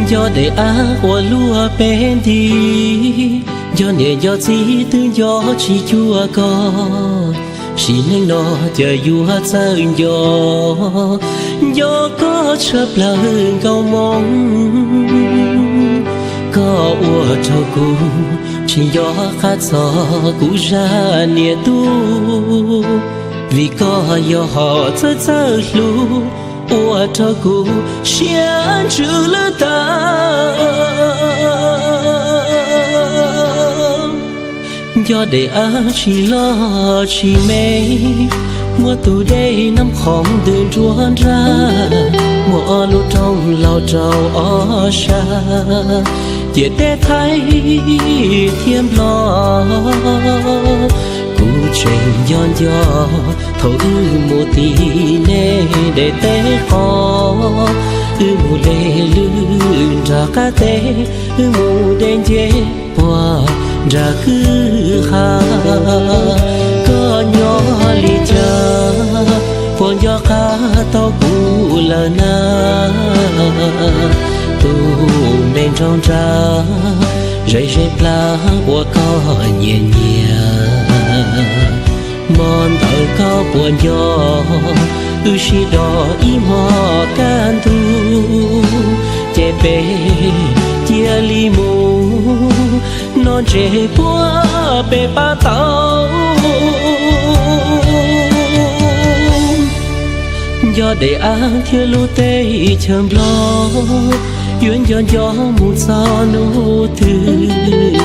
Nco daim av uas luaj peb nti, nco niam nco txiv twb nco tsis cuag koj. Sim neej no cas yuav txawj nco, nco koj tshaj plaws nkauj Hmoob. Koj ua rau kuv tsis nco qab txog kuv zaj niam tub, vim koj yog hom txawj txawj hlub, ua rau kuv siab ntsws lwj tag. Nco daim av tsis loj tsis me, muaj tus dej Nab Qhoom ntws nruab nrab, muaj ob lub roob laus rau ob sab, ciam teb Thaib thiab Nplog. Kuv tseem nco nco thaum wb mus tim nej daim teb qos, wb mus de lwj nram qab teb, wb mus de nce puag nram kwj ha. Koj nyob li cas, puas nco qab tau kuv lawm na? Tus me nraug nrab, zej zeb plab uas koj nyiam nyiam, hmo ntawd koj puas nco? Wb sib do ib hmos kaj ntug, ces peb cia li mus noj ntses puag pem pab tau. Nco daim av thiab lub teb chaws Nplog, yuav nco nco mus txog hnub twg,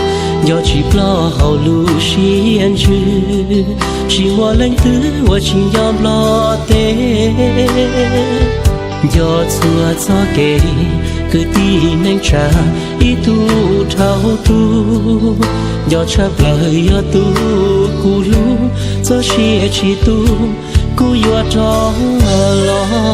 nco tsis ploj hauv lub siab ntsws. Tsis muaj leej twg uas tsis nco Nplog teb. Nco txhua txoj kev, kwv tij neej tsa ib tug dhau tus, nco tshaj plaws yog tus kuv hlub, txoj sia tsis tu kuv yuav rov los.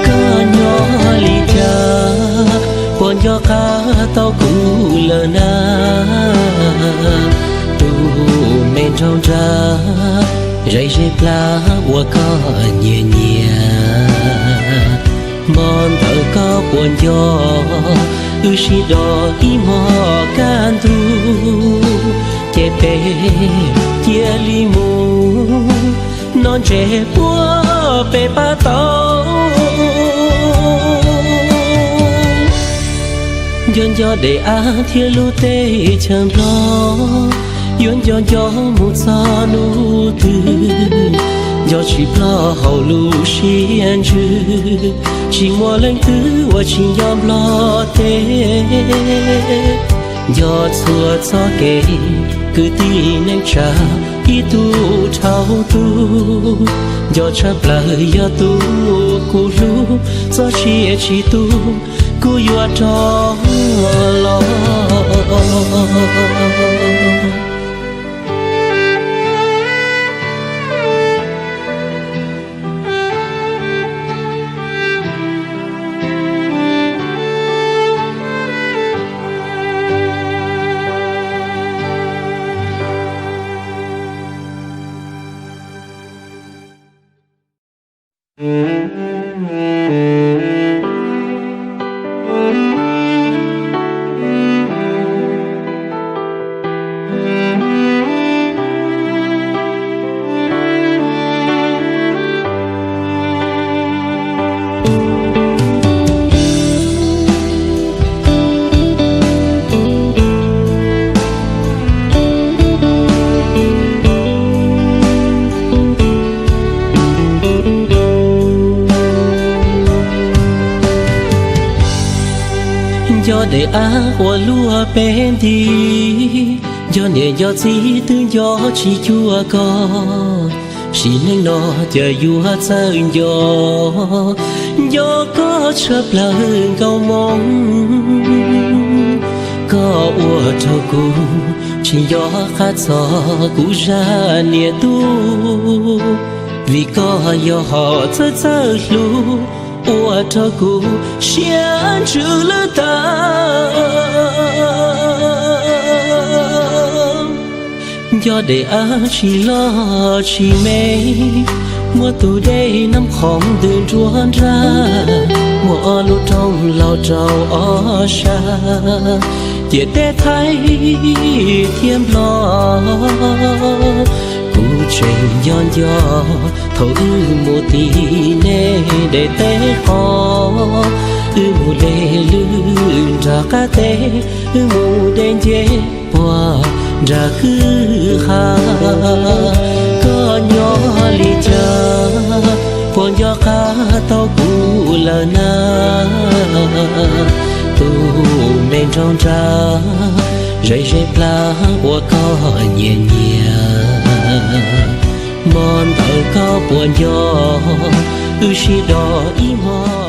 Koj nyob li cas, puas nco qab tau kuv lawm na? Tus me nraug nrab, zej zeb plab uas koj nyiam nyiam, hmo ntawd koj puas nco? Wb sib do ib hmos kaj ntug, ces peb cia li mus noj ntses puag pem pab tau. Nco nco daim av thiab lub teb chaws Nplog, yuav nco nco mus txog hnub twg, nco tsis ploj hauv lub siab ntsws. Tsis muaj leej twg uas tsis nco Nplog teb. Nco txhua txoj kev, kwv tij neej tsa ib tug dhau tus, nco tshaj plaws yog tus kuv hlub, txoj sia tsis tu kuv yuav rov los. Nco daim av uas luaj peb nti, nco niam nco txiv twb nco tsis cuag koj. Sim neej no cas yuav txawj nco, nco koj tshaj plaws nkauj moo. Koj ua rau kuv tsis nco qab txog kuv zaj niam tub, vim koj yog hom txawj txawj hlub, ua rau kuv siab ntsws lwj tag. Nco daim av tsis loj tsis me, muaj tus dej Nab Qhoos ntws nruab nrag, muaj ob lub roob laug rau ob sab, ciam teb Thaib thiab Nplog. Kuv tseem nco nco thaum wb mus tim nej daim teb qos, wb mus de lwj nram qab teb, wb mus de ncej puag nram kwj ha. Koj nyob li cas, puas nco qab tau kuv lawm na? Tus me nraug nrag zes zes plab uas koj nyiam nyiam, hmo ntawd koj puas nco wb sib do ib hmo?